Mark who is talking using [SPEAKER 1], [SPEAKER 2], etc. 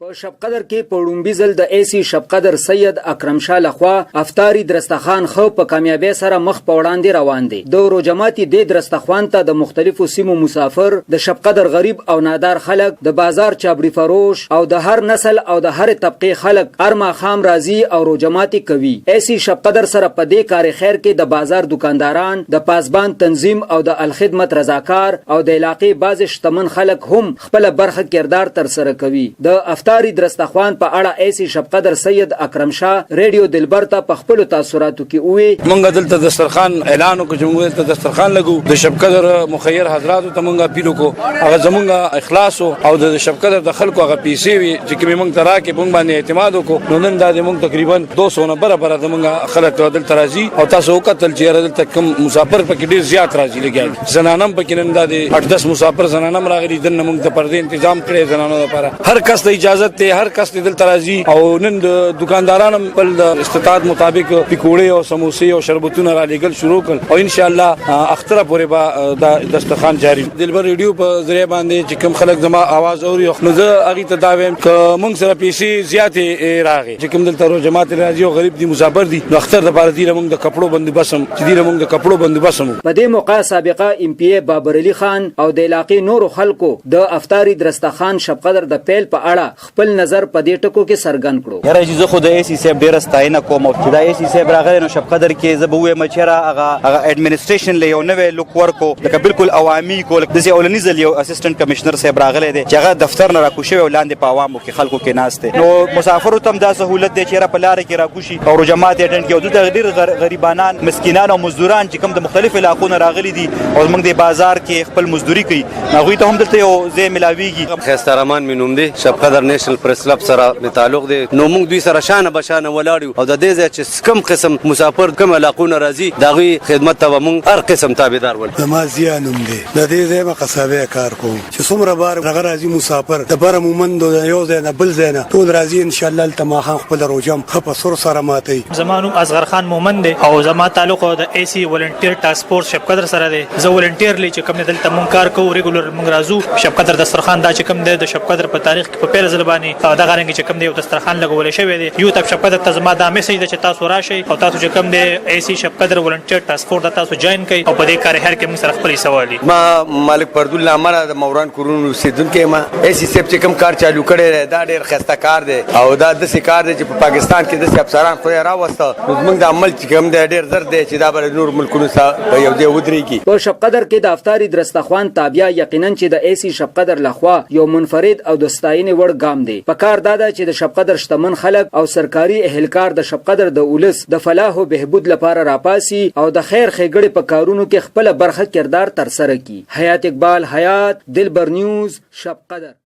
[SPEAKER 1] په شبقدر کې په ړومبي ځل د ای سي شبقدر سید اکرم شاه لخوا افطاري درستخوان ښه په کامیابۍ سره مخ په وړاندې روان دی. د روژه ماتي دې درستخوان ته د مختلفو سیمو مسافر، د شبقدر غریب او نادار خلک، د بازار چابړي فروش او د هر نسل او د هرې طبقې خلک هر ماښام راځي او روژه ماتي کوي. ای سي شبقدر سره په دې کار خیر کې د بازار دوکانداران، د پاسبان تنظیم او د الخدمت رضاکار او د علاقې بعضې شتمن خلک هم خپله برخه کردار ترسره کوي. د افطاري درستخوان په اړه ای سي شبقدر سید اکرم شاه ریډیو دلبر ته په خپلو تاثراتو کې ووې.
[SPEAKER 2] مونږ دلته دسترخوان اعلان وکړ چې مونږ دلته دسترخوان لګو، د شبقدر مخیر حضراتو ته مونږ اپیل وکړو، هغه زمونږ اخلاص او د شبقدر د خلکو هغه پیسې وي چې کومې مونږ ته راکړې، مونږ باندې اعتماد وکړو. نو نن دا د مونږ تقریبا 200 نه بره بره زمونږ خلک دلته راځي او تاسو وکتل چې یاره دلته کوم مسافر پکې ډېر زیات راځي لګیا دي، زنانه هم پکې نن دا د 8-10 مسافر زنانه هم راغلي. دننه مونږ د پردې انتظام کړی زنانو لپاره، هر کس ته اجازه ته، هر کس ته دلته راځي. او نن د دکاندارانو خپل د استطاعت مطابق پکوړې او سموسې او شربتونه را لېږل شروع کړ او ان شاء الله اختره پورې به دا دسترخوان جاري. دلبر ریډیو په ذریعه باندې چې کوم خلک زما आवाज اوري، نو زه هغې ته دا وایم که موږ سره پیسې زیاتې راغې چې کوم دلته روژه ماتې راځي او غریب دي، مسافر دي، نو اختر دپاره دې له موږ د کپړو بندوبست هم چې دې له موږ د کپړو بندوبست هم.
[SPEAKER 1] په دې موقع سابقه ایم پي ای بابر علي خان او د علاقې نورو خلکو د افطاري درستخوان شبقدر د پیل په اړه خپل نظر په دې ټکو کې څرګند کړو.
[SPEAKER 3] یاره چې زه خو د ای سي صاحب ډېره ستاینه کوم چې دا ای سي صاحب راغلی، نو شبقدر کې زه به ووایم چې هغه اډمنسټریشن له یو نوی لوک ورکو، لکه بالکل عوامي کول. داسې اولني ځل یو اسسټنټ کمشنر صاحب راغلی دی چې هغه دفتر نه راکوز شوی او لاندې په عوامو کې خلکو کې ناست دی. نو مسافرو ته هم دا سهولت دی چې یاره په لاره کې راکوز شي او روژه ماتې اټینډ کړي. او دلته ډېر غریبانان، مسکینان او مزدوران چې کوم د مختلفو علاقو نه راغلي دي او زموږ د بازار کې خپل مزدوري کوي، هغوی ته هم دلته یو ځای ملاویږي.
[SPEAKER 4] خیسته رحمان مې نوم دی، شبقدر نیشنل پریس کلب سره مې تعلق دی. نو موږ دوی سره شانه به شانه ولاړ یو او د دې ځای چې کوم قسم مسافر کوم علاقو نه راځي، د هغوی خدمت ته به موږ هر قسم تابعدار ول.
[SPEAKER 5] زما ضیا نوم دی، د دې ځای به قصابی کار کوم. چې څومره بار هغه راځي مسافر د بره مومندو د یو ځای نه بل ځای نه ټول راځي، انشاءالله هلته ماښام خپله روژه هم ښه په سر سره ماتوي.
[SPEAKER 6] زما نوم اصغر خان مومند دی او زما تعلق د ای سي ولنټیر ټاسک فورس شبقدر سره دی. زه ولنټیرلی چې کوم دلته مونږ کار کوو، ریګولر مونږ راځو. شبقدر دسترخوان دا چې کوم دی د شبقدر په تاریخ کې په پیل ځل باندې دغه رنګ چې کوم دی یو دسترخوان لګول شوی دی. یو تب شبقدر ته زما دا میسج دی چې تاسو راشئ او تاسو چې کوم دی ای سي شبقدر ولنټیر ټاسک فورس دا تاسو جوائن کړئ او په دې کار هر کې مونږ سره خپل حصه والي.
[SPEAKER 7] ما مالک پردول نامه د موران کورونو اوسېدونکی یم. ای سي صاحب چې کوم کار چالو کړی دی دا ډېر ښایسته کار دی او دا داسې کار دی چې په پاکستان کې داسې افسران خدای راوسته، نو زموږ د عمل چې کوم دی ډېر زر دی چې دا به نور ملکونو سره په یو ځای ودرېږي.
[SPEAKER 1] په شبقدر کې د افطاري درستخوان تابیا یقینا چې د ای سي شبقدر لخوا یو منفرد او د ستاینې وړ ګام دی. په کار دا ده چې د شبقدر شتمن خلک او سرکاري اهلکار د شبقدر د ولس د فلاح و بهبود لپاره راپاڅي او د خیر ښېګړې په کارونو کې خپله برخه کردار ترسره کړي. حیات اقبال حیات، دلبر نیوز، شبقدر.